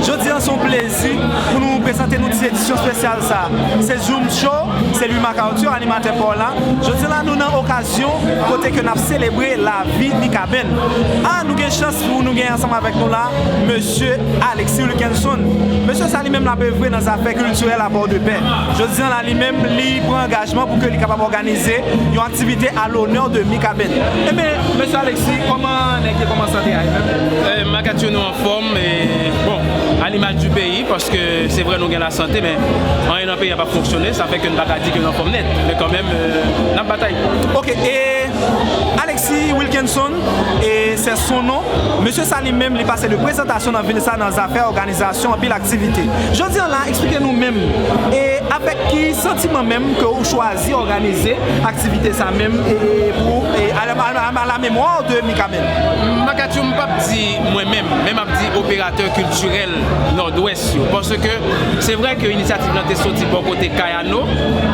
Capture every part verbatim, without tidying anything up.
Jodi an se yon plezi pou nou prezante nou ti edisyon espesyal sa. Se Zoom Show, se Louis Marc Arthur, animatè pa w la. Jodi an la nou nan okazyon kote ke n ap selebre lavi Mikaben. A, nou gen chans pou nou gen ansanm avèk nou la, mesye Alexis Wilkinson. Mesye sa li menm l ap evre nan zafè kiltirèl a Pòdepè. Jodi an la li menm li pran angajman pou ke li kapab òganize yon aktivite a lonè de Mikaben. Ebyen, mesye Alexis, kòman nèg ye, kòman sante a ye menm? Eh, Makatyo, nou anfòm, e bon, à l'image du pays, paske se vre nou gen lasante, men anyen nan peyi a p ap fonksyone, sa fè ke n pa ka di ke n anfòm nèt, men kanmenm, eh, n ap batay. Ok, e Alexis Wilkinson, e se son non, mesye sa li menm, li pase de prezantasyon nan vil sa nan zafè òganizasyon anpil aktivite. Jodi an la, eksplike nou menm, e avèk ki santiman menm ke ou chwazi òganize aktivite sa menm, e, e pou, e, à la, à la, à la mémoire de Mikaben? Makatyo, m p ap di mwen menm, men m ap di operatè kiltirèl Nòdwès yo. Paske se vre ke inisyativ lan te soti bò kote Kayano,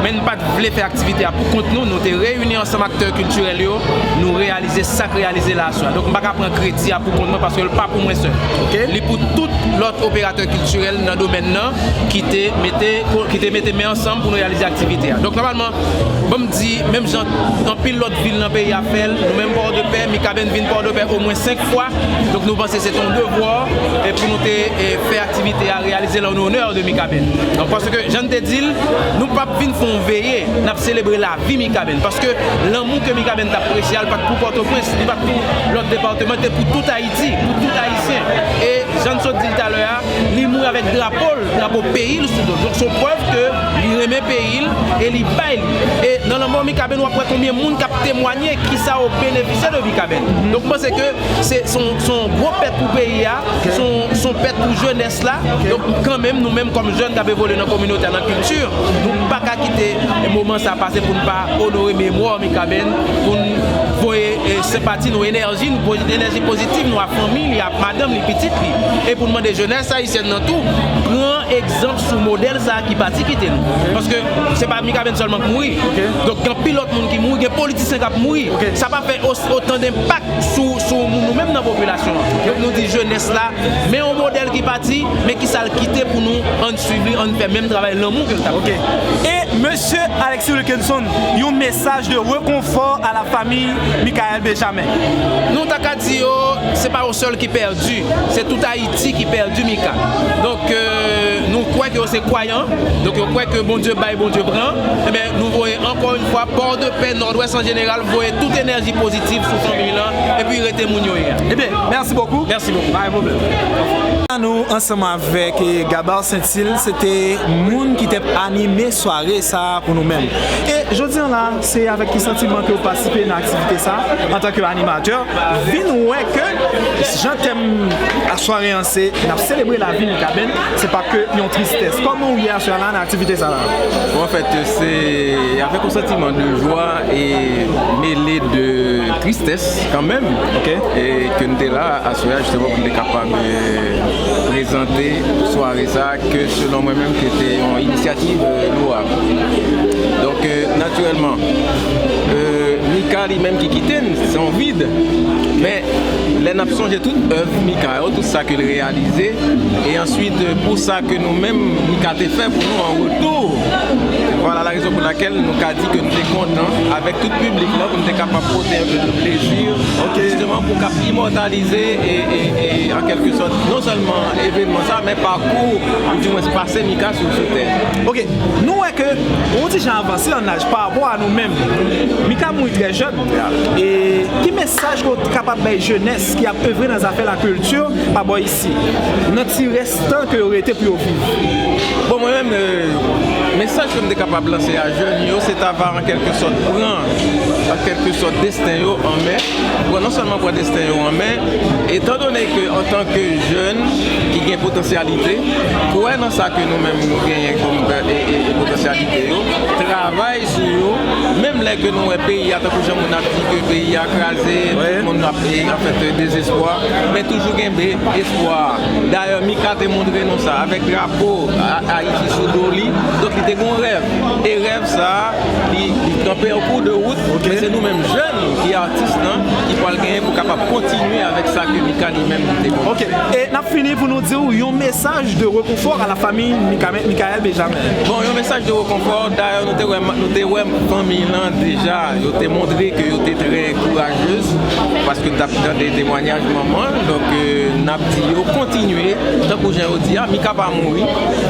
men n pa t vle fè aktivite a pou kont nou. Nou te reyini ansanm aktè kiltirèl yo, nou reyalize sa k reyalize la aswè a. Donk, m pa ka pran kredi a pou kont mwen paske l pa pou mwen sèl. Ok. Li pou tout lòt operatè kiltirèl nan domèn nan ki te mete, ki te mete men ansanm pou nou reyalize aktivite a. Donk, nòmalman, ban m di, menm jan anpil lòt vil nan peyi a fè l, nou menm Pòdepè, Mikaben vin Pòdepè omwen senk fwa. Donk, nou panse se te yon devwa, e pou nou te, e, fè aktivite a, reyalize l an onè de Mikaben. Donk, paske, jan n te di l, nou p ap vin fè yon veye, n ap selebre lavi Mikaben. Paske lanmou ke Mikaben t ap preche a, l pa t pou Pòtoprens, li pa t pou lòt depatman, te pou tout Ayiti, pou tout Ayisyen. E jan n sot di l talè a, li mouri avèk drapo l, drapo peyi l sou do l. Donk, se yon prèv ke li renmen peyi l e li bay li. E nan lanmò Mikaben, w ap wè konbyen moun k ap temwanye kisa yo benefisye de Mikaben. Donk, m panse ke se, se yon, se yon gwo pèt pou peyi a, se yon, se yon pèt pou jenès la. Donk, kanmenm, nou menm kòm jèn k ap evolye nan kominote a, nan kilti, nou pa ka kite moman sa pase pou n pa onore memwa Mikaben, pou n voye, e, senpati nou, enèji nou, pozi-, enèji pozitiv nou a fanmi li, a madanm li, pitit li. E pou n mande jenès ayisyèn nan tou, pran egzanp sou modèl sa a ki pati kite nou. Paske se pa Mikaben sèlman k mouri. Donk, gen anpil lòt moun ki mouri, gen politisyen k ap mouri. Sa pa fè os-, otan denpak sou, sou nou, nou menm nan popilasyon an. Donk, nou di jenès la, men yon modèl ki pati, men kisa l kite pou nou, ann swiv li, ann fè menm travay lanmou ke l t ap fè. E mesye Alexis Wilkinson, yon mesaj de rekonfò à la famille Michael Benjamin. Nou ta ka di yo, se pa yo sèl ki pèdi, se tout Ayiti ki pèdi Mika. Donk, e, nou kwè ke yo se kwayan, donk yo kwè ke Bondye bay, Bondye pran. Ebyen, nou voye ankò yon fwa, Pòdepè, Nòdwès an jeneral, voye tout enèji pozitiv sou fanmi lan, epi rete moun yo ye a. Ebyen, mèsi bokou. Mèsi bokou. Pa gen pwoblèm. Nou ansanm avèk, e, Gabar Saint-Île, se te moun ki te anime sware sa a pou nou menm. E jodi an la, se avèk ki santiman ke w patisipe nan aktivite sa a, antanke animatè, vin wè ke jan tèm a sware an se n ap selebre lavi Mikaben, se pa ke yon tristès. Kòman w ye aswè a la nan aktivite sa la? Bon, anfèt, se avèk yon santiman de jwa e mele de tristès kanmenm, e ke n te la aswè a, jisteman, pou n te kapab, e, prezante sware sa a ke, selon mwen menm, ke te yon inisyativ, e, lwab. Donk, e, natirèlman, e, Mika li menm ki kite n, se yon vid. Men, lè n ap sonje tout èv Mika yo, tout sa ke l reyalize, e answit, e, pou sa ke nou menm, Mika te fè pou nou an retou, vwala la rezon pou lakèl nou ka di ke nou te kontan avèk tout piblik lan, pou nou te kapab pote enpe de plezi, jisteman, pou k ap imòtalize e, e, e, an kèlke sòt, non sèlman evènman sa, men pakou, ou di mwens pase Mika sou, sou tè. Ok, nou wè ke yon ti jan avanse an laj pa rapò a nou menm. Mika mouri trè jèn. E ki mesaj ke w t kapab bay jenès ki ap evre nan zafè lakilti pa bò isi, nan ti rès tan ke yo rete pou yo viv? Bon, mwen menm, e, mesaj ke m te kapab lanse a jèn yo, se ta va an kèlke sòt pran, an kèlke sòt, desten yo an men. Pran, non sèlman pran desten yo an men, etandone ke antanke jèn ki gen potansyalite, kwè nan sa ke nou menm nou genyen kòm, e, e, e, potansyalite yo, travay sou yo, menm lè ke nou wè peyi a, tankou jan moun ap di ke peyi a kraze, tout moun ap, e, anfèt, dezespwa, men toujou genbe espwa. Dayè, Mika te montre nou sa, avèk drapo A-, Ayiti sou do li, donk li te gen yon rèv. E rèv sa a, li, li kanpe an kou de wout, men se nou menm jèn ki Atis lan ki pral genyen pou kapab kontinye avèk sa ke Mika li menm li te konn. Ok, e n ap fini pou nou di w yon mesaj de rekonfò a la fami Mika-, Michael Benjamin. Bon, yon mesaj de rekonfò, dayè nou te wè, nou te wè fanmi lan deja, yo te montre ke yo te trè kourajez, paske t ap tande temwanyaj manman, donk, euh, n ap di yo kontinye, tankou jan yo di a, Mika pa mouri,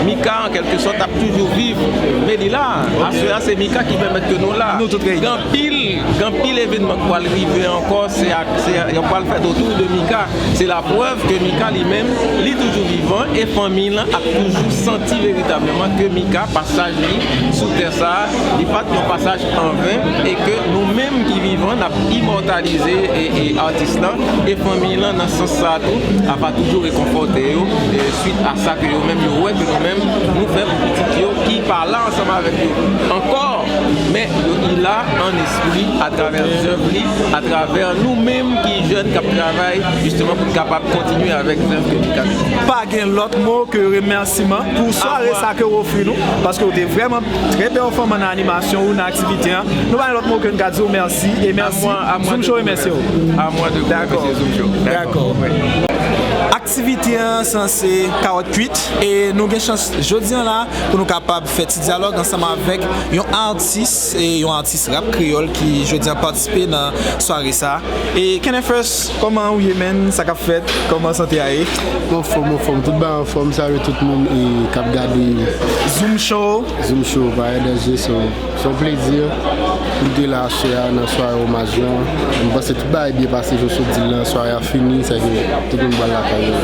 Mika an kèlke sòt ap toujou viv, men li la, aswè a se Mika ki pèmèt ke nou la. Nou tout reyini. Gen anpil, gen anpil evènman k pral rive ankò, se ak, se, yo pral fèt otou de Mika. Se laprèv ke Mika li menm, li toujou vivan e fanmi lan ap toujou santi veritableman ke Mika, pasaj li sou tè sa a, li pa t yon pasaj anven e ke nou menm ki vivan, n ap imòtalize e, e atis lan e fanmi lan nan sans sa a tou, ap toujou rekonfòte yo, e, swit a sa ke yo menm yo wè ke nou menm nou fè pou pitit yo ki pa la ansanm avèk yo ankò, men yo, li la an espri atravè zèv li, atravè nou menm ki jèn k ap travay jisteman pou n kapab kontinye avèk zèv ke li ka fè. Pa gen lòt mo ke remèsiman pou sware sa ke w ofri nou, paske w te vrèman trè pèfòman nan animasyon ou nan aktivite an. Nou pa gen lòt mo ke n ka di w mèsi e mèsi. Zoom Show remèsye w. A mwen de remèsye Zoom Show. Dakò. Aktivite an sanse kawòt kwit e nou gen chans jodi an la pou nou kapab fè ti dyalòg ansanm avèk yon atis, e yon atis rap kreyòl ki jodi an patisipe nan sware sa. E Kenneth Fresh, kòman ou ye, menn? Sa k ap fèt? Kòman sante a ye? Anfòm, anfòm. Tout bagay anfòm. Salye tout moun, e, k ap gade Zoom Show. Zoom Show, Parèy Danje, so, se yon plezi pou m te la aswè a nan sware omaj lan. M panse tout bagay byen pase, jan w sot di l lan, sware a fini, sèke tout moun pral lakay yo.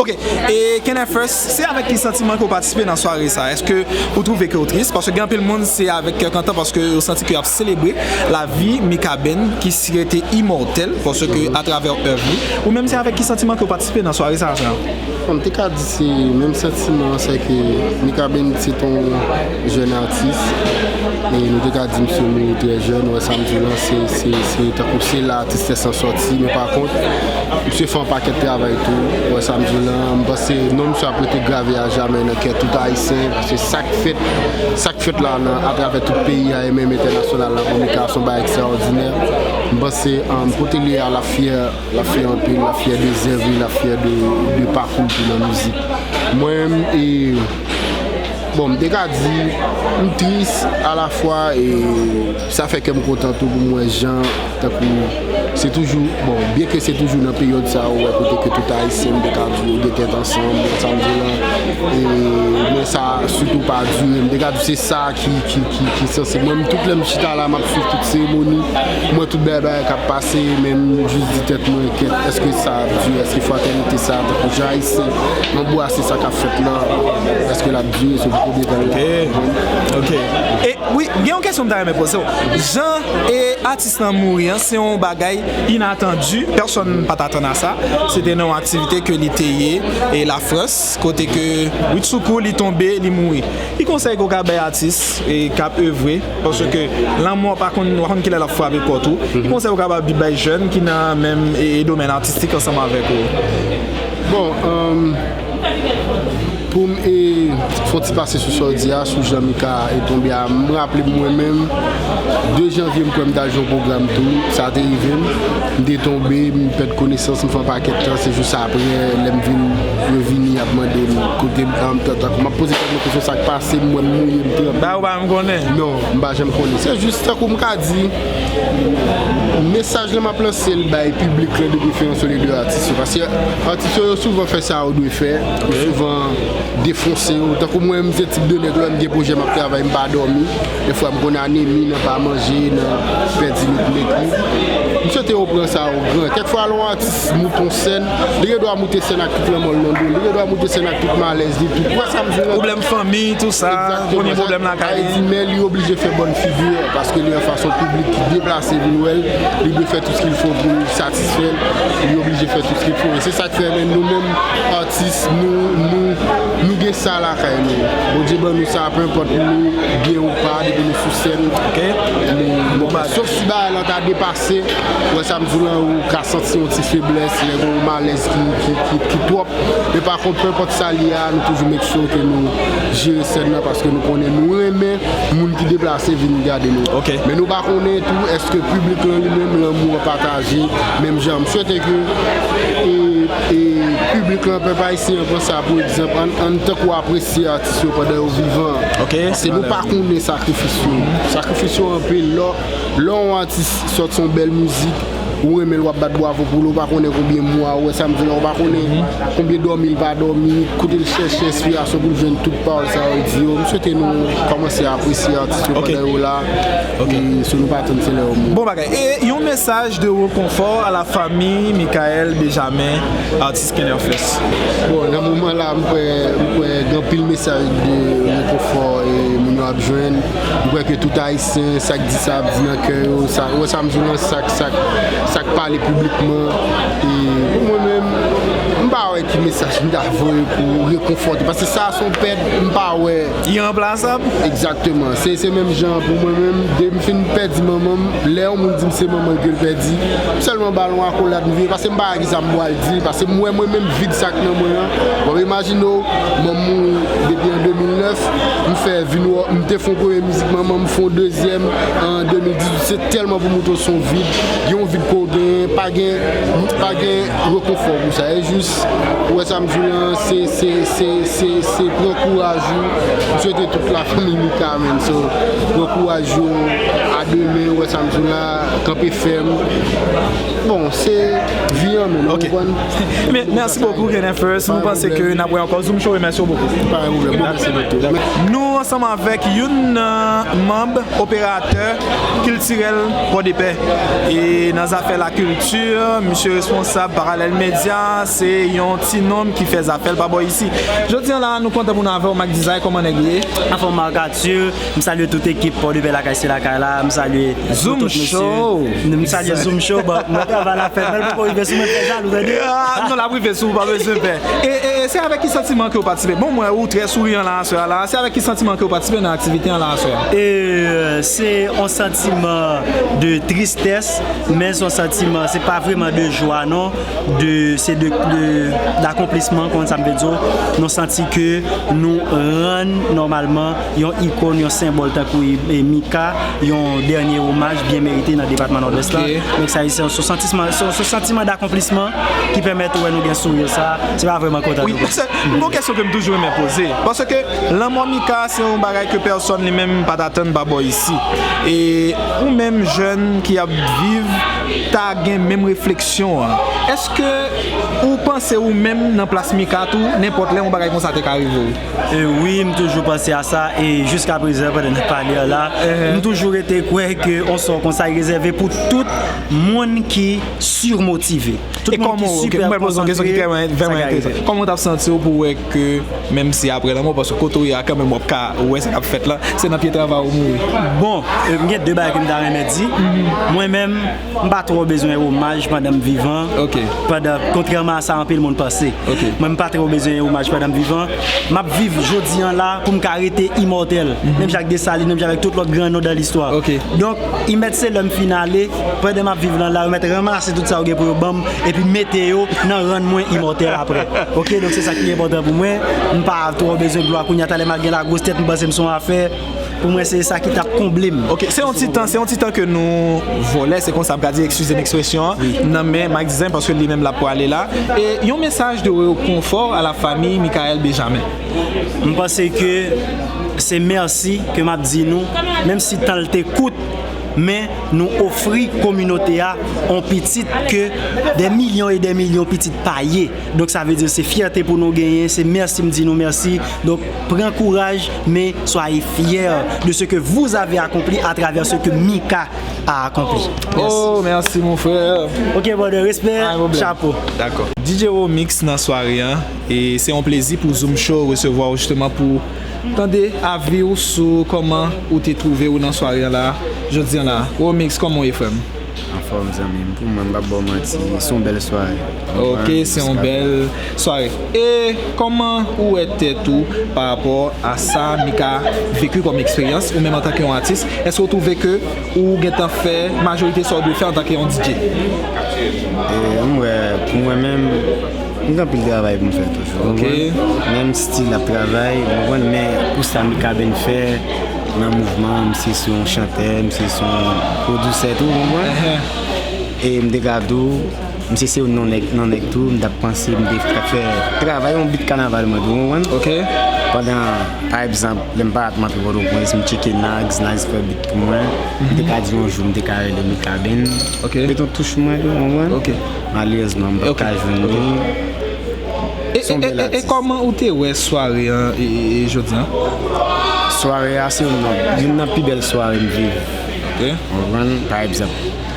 Ok, e Kenneth Fresh, se avèk ki santiman ke w patisipe nan sware sa? Èske ou twouve ke w tris? Paske gen anpil moun, se avèk kè kontan, paske yo santi ke y ap selebre lavi Mikaben, ki si rete imòtèl, paske atravè èv li. Ou menm, se avèk ki santiman ke w patisipe nan sware sa, frè? Bon, m te ka di se menm santiman an, sèke Mikaben se t on jèn atis, e nou te ka di misye mouri trè jèn, ou wè sa m di w lan, se, se, se tankou se la tristès lan sòti, men pa kont, misye fè yon pakèt travay tou, ou wè sa m di w lan, m panse non misye ap rete grave a jamè nan kè tout Ayisyen, paske sa k fèt, sa k fèt la nan, atravè tout peyi a e menm entènasyonal la pou Mika, se yon bagay ekstraòdinè. M panse, um, kote l ye a, l ap fyè, l ap fyè anpil, l ap fyè de zèv li, l ap fyè de, de pakou l tou nan mizik. Mwen menm, e, bon, m te ka di, m tris alafwa, e sa fè kè m kontan tou pou m wè jan, tankou, se toujou, bon, byen ke se toujou nan peryòd sa a, ou wè kote ke tout Ayisyen, m te ka di, yo gen tèt ansanm, sa m di lan, e, men sa sitou pa dire, m te ka di se sa ki, ki, ki, ki sanse. Mwen menm, tout lè m chita la, m ap swiv tout seremoni, m wè tout bagay, bagay k ap pase, men m jis di tèt mwen, kèt, èske sa ap dire, èske fratènite sa, tankou jan Ayisyen anbrase sa k ap fèt lan, èske l ap dire, se pou konbyen tan l ap dire? Ok. E wi, gen yon kesyon m ta renmen poze w. Jan e atis lan mouri an, se yon bagay inatandi, pèsonn pa t atann a sa. Se te nan yon aktivite ke li te ye, e Lafrans, kote ke Witsoukou li tonbe, li mouri. Ki konsèy ke w ka bay atis, e, k ap evre, paske lanmò pa konn, w pa konn kilè l ap frape pòt ou. Ki konsèy ou kapab bay jèn ki nan menm, e, e domèn atistik ansanm avèk ou? Bon, um, pou m, e, fè yon ti pase sou sa w di a, sou jan Mika, e, tonbe a, m raple m mwen menm, de janvye m kwè m t al jwe yon pwogram tou, sa te rive m, m te tonbe, m pèd konesans, m fè yon pakèt tan, se jis apre, lè m vin, yo vini, y ap mande m kote m, an, m t, tankou m ap poze tèt mwen kesyon sa k pase m, m wè m mouye, m tranble. Ba ou pa menm konnen? Non, m pa janm konnen. Se jis tankou m ka di, mesaj lan m ap lanse l bay piblik lan de preferans olye de atis yo. Paske atis yo, yo souvan fè sa yo dwe fè, yo souvan defonse yo. Tankou mwen, m se tip de nèg, lè m gen pwojè m ap travay, m pa dòmi. Defwa m konn anemi nan pa manje, nan pèdi lout m ekri. M swete yo pran sa o gran. Kèk fwa lè yon atis moute yon sèn, li gen dwa moute sèn ak tout lanmò l nan do l. Li gen dwa moute sèn ak tout malèz li, tout. Ou wè sa m di w lan? Pwoblèm fanmi, tou sa, premye pwoblèm lakay li. Sa vle di, men li oblije fè bòn figi, paske li anfas yon piblik ki deplase vin wè l, li dwe fè tout ce qu'il faut pou l satisfè l, li oblije fè tout ce qu'il faut. E se sa k fè, men nou menm, atis, nou, nou, Nou gen sa lakay nou. Bondye ban nou sa, pe enpòt nou byen ou pa, depi nou sou sèn. Ok. Nou, bon, sof si bagay lan ta depase, wè sa m di w lan, ou ka santi yon ti feblès, lè gen yon malèz ki, ki, ki, ki twòp. Men pa kont, pe enpòt sa l ye a, nou toujou make sure ke nou jere sèn nan, paske nou konnen nou renmen moun ki deplase vin gade nou. Ok. Men nou pa konnen tou, èske piblik lan li menm, lanmou an pataje menm jan. M swete ke, e, e, piblik lan, pèp ayisyen an pran sa pou egzanp, ann, ann tankou apresye atis yo pandan yo vivan. Ok. Paske nou pa konnen sakrifis yo. Sakrifis yo anpil. Lè, lè yon atis sòti yon bèl mizik, ou renmen l, w ap bat bwavo pou li, ou pa konnen konbyen mwa, ou wè sa m di la, ou pa konnen konbyen dòmi l pa dòmi, kote l chèche enspirasyon pou l jwenn tout pawòl sa yo di yo. M swete nou kòmanse apresye atis yo pandan yo la. Ok. E si nou pa tann, se lè yo mouri. Bon bagay. E yon mesaj de rekonfò a la fami Michael Benjamin, atis Kenner Fest. Bon, nan moman la, m kwè, m kwè gen anpil mesaj de rekonfò e moun yo ap jwenn. M kwè ke tout Ayisyen, sa k di sa ap di nan kè yo, sa, wè sa m di w lan, sa k, sa k, sa k pale piblikman. E pou mwen menm, m pa wè ki mesaj m ta voye pou rekonfòte. Paske sa se yon pèd, m pa wè. Iranplasab? Egzakteman. Se, se menm jan pou mwen menm, depi m fin pèdi manman m, lè yon moun di m se manman l ke l pèdi, m sèlman ba l yon akolad, m vire, paske m pa wè kisa m pral di, paske m wè mwen menm vid sa k nan mwen an. W ap imajine w, manman m mouri depi an de mil nèf, m fè vin wè, m te fè yon premye mizik manman m, fè yon dezyèm an de mil dizuit, se tèlman pou montre w se yon vid, gen yon vid ke w genyen, pa gen, pa gen rekonfò pou sa. E jis, ou wè sa m di w lan, se, se, se, se, se pran kouraj ou. M swete tout lafanmi Mika, man. So, pran kouraj ou, a demen, ou wè sa m di w la, kanpe fèm. Bon, se vi an, man, ou konprann? Men, mèsi bokou, Kenner Fest. Nou panse ke n ap wè ankò. Zoom Show remèsye w bokou. Pa gen pwoblèm, mèsi bokou. Nou ansanm avèk youn nan manb operatè kiltirèl Pòdepè. E nan zafè lakilti, misye responsab Parallel Media, se yon ti nonm ki fè zafè l pa bò isi. Jodi a la, nou kontan pou nou avè w, Mac Design, kòman nèg yo ye? Anfòm, Marc Arthur, m salye tout ekip Pòdepè Lakay Se Lakay la, m salye Zoom Show. M salye Zoom Show, but mwen travay la fèt, mwen poko rive sou mwen, fè jalou, tande? Ah, non, l ap rive sou ou, pa bezwen pè. E, e, e se avèk ki santiman ke w patisipe? Bon, mwen, ou trè souriyan la, aswè a la. Se avèk ki santiman ke w patisipe nan aktivite an la, aswè a? E, euh, se yon santiman de tristès, men se yon santiman, se pa vrèman de jwa, non. De, se de, de, dakonplisman, kòman sa m vle di w, nou santi ke nou rann nòmalman yon ikòn, yon senbòl tankou, e, Mika, yon dènye omaj byen merite nan depatman Nòdwès la. Ok. Donk sa, se yon, se yon santiman, se yon, se yon santiman dakonplisman ki pèmèt ou wè nou gen souri sa. Se pa vrèman kontan nou. Wi, paske m gen yon kesyon ke m toujou renmen poze. Paske lanmò Mika, se yon bagay ke pèsòn li menm pa t atann pa bò isi. E ou menm jèn ki ap viv, ta gen menm refleksyon an. Èske ou panse ou menm nan plas Mika tou, nenpòt lè yon bagay konsa te ka rive w? E wi, m toujou panse a sa, e jiska prezan, pandan n ap pale a la, m toujou rete kwè ke yon sò konsa rezève pou tout moun ki sirmotive. Tout moun ki sipè konsantre, sa ka rive. Kòman w t ap santi w pou w wè ke, menm si apre lanmò, paske kote w ye a kanmenm w ap ka wè sa k ap fèt la, se nan pye travay ou mouri? Bon, e, m gen de bagay ke m ta renmen di. Mwen menm, m pa twò bezwen omaj pandan m vivan. Ok. Pandan, kontrèman a sa anpil moun panse. Ok. Mwen, m pa twò bezwen omaj pandan m vivan. M ap viv jodi an la pou m ka rete imòtèl. Menm jan ak Desalin, menm jan avèk tout lòt gran non dan listwa. Ok. Donk, I mèt se lè m fin ale, pandan m ap viv lan la, yo mèt ranmase tout sa yo gen pou yo ban m, epi mete yo nan rann mwen imòtèl apre. Ok, donk se sa ki enpòtan pou mwen. M pa twò bezwen glwa kounye a, talè m al gen lagwos tèt, m panse m se yon afè. Pou mwen, se sa ki t ap konble m. Ok, se yon ti tan, se yon ti tan ke nou vòlè, se konsa m ka di, eskize m ekspresyon an, nan men Max Design, paske li menm l ap prale la. E yon mesaj de rekonfò a la famille Michael Benjamin. M panse ke se mèsi ke m ap di nou, menm si tan l te kout, men nou ofri kominote a yon pitit ke dè milyon e dè milyon pitit pa ye. Donk, sa vle di se fyète pou nou genyen, se mèsi m di nou mèsi. Donk, pran kouraj, men soyez fiers de ce que vous avez accompli à travers ce que Mika a accompli. Mèsi. Oh, merci, mon frère. Ok, brother, respè, chapo. Dakò. D J Romix nan sware an, e se yon plezi pou Zoom Show resevwa w jisteman pou tande avi w sou kòman ou te twouve w nan sware an la, jodi an la. Romix, kòman w ye, frè m? Bòm zanmi m, pou mwen, m p ap ba w manti, se yon bèl sware. Ok, se yon bèl sware. E kòman ou wè tèt ou pa rapò a sa Mika veki kòm eksperyans, ou menm antanke yon atis? Èske w twouve ke ou gentan fè majorite sa w dwe fè antanke yon D J? E, m wè, pou mwen menm, m gen anpil travay pou m fè toujou. Ok. Menm still ap travay, ou konprann, men pou sa Mikaben fè nan mouvman, misye se yon chantè, misye se yon pwodisè tou, ou konprann? E m te ka di w, misye se youn nan nèg, nan nèg tou, m t ap panse, m te ka fè travay yon bit kanaval mwen tou, ou konprann? Ok. Pandan, pa egzanp, lè m pa t antre Pòtoprens, m tcheke Nags, Nags fè bit pou mwen. M te ka di yon jou, m te ka rele Mikaben. Ok. Met yon touch mwen tou, ou konprann? Ok. Malerezman, m pa ka jwenn li. E, e, e, e, e kòman ou te wè sware an e, e, e jodi an? Sware a se youn nan, youn nan pi bèl sware m viv. Ok. Ou konprann? Pa egzanp,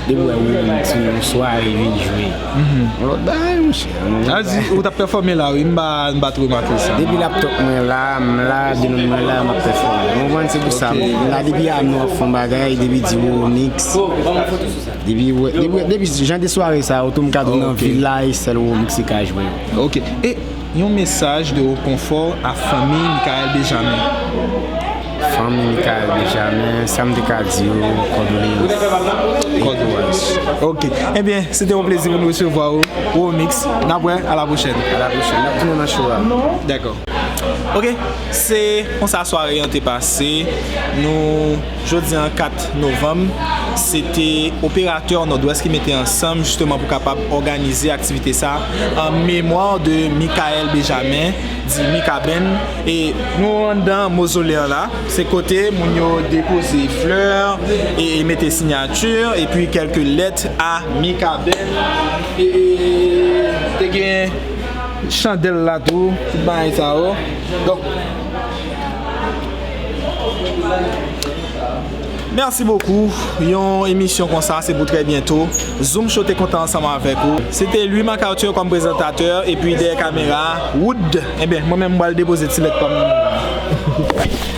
depi w wè ou se yon sware vin jwe. Yon lòt bagay, monchè. Sa vle di, ou t ap pèfòme la, wi, m pa, m pa twò remake sa. Depi laptop mwen la, m la, denon mwen la, m ap pèfòme. Ou konprann? Se pou sa, m la, depi a nou ap fè yon bagay, depi di w mix. Depi, depi, depi jan de sware sa yo tou, m ka di w nan vil la, e sèl Womix ki ka jwe yo. Ok. E yon mesaj de rekonfò a fanmi Michael Benjamin? Fanmi Michael Benjamin, sa m te ka di yo, kondoleyans. Kondoleyans. Ok. Ebyen, se te yon plezi pou nou resevwa ou, Womix. N ap wè, a la pwochèn. A la pwochèn. N ap tounen nan show a. Dakò. Ok, se konsa sware an te pase. Nou, jodi an kat novanm, se te operatè Nòdwès ki mete ansanm jisteman pou kapab òganize aktivite sa an memwa de Michael Benjamin, di Mikaben. E nou anndan mozole an la, se kote moun yo depoze flè e, e mete siyati, epi kèlke lèt a Mikaben. E, e te gen chandèl la tou, tout bagay sa yo. Donk, mèsi bokou. Yon emisyon konsa, se pou trè byento. Zoom Show te kontan ansanm avèk ou. Se te Louis Marc Arthur kòm prezantatè, epi dèyè kamera, Wood. Ebyen, mwen menm, m pral depoze ti lèt pa m nan.